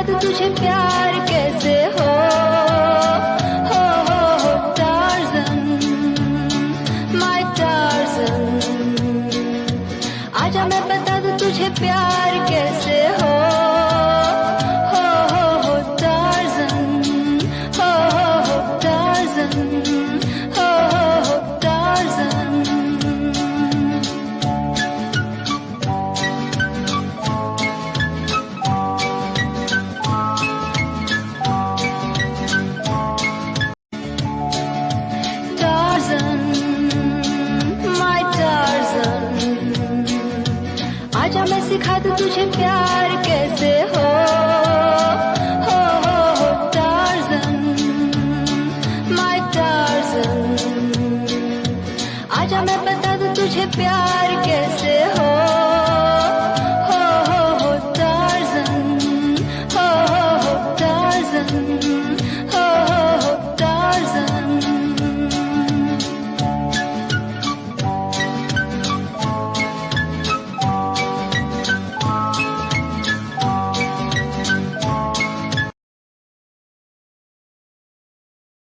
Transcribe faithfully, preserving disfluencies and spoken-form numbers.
तुझे प्यार कैसे हो, हो, हो, हो, टार्ज़न, माय टार्ज़न। आजा मैं बता दूं तुझे प्यार कैसे हो, हो, हो, हो, टार्ज़न, हो, हो, हो, टार्ज़न, हो, हो, हो, टार्ज़न। टार्ज़न, माय टार्ज़न, आजा मैं सिखा दूं तुझे प्यार कैसे हो, हो, हो, हो, टार्ज़न, माय टार्ज़न, आजा मैं बता दूं तुझे प्यार कैसे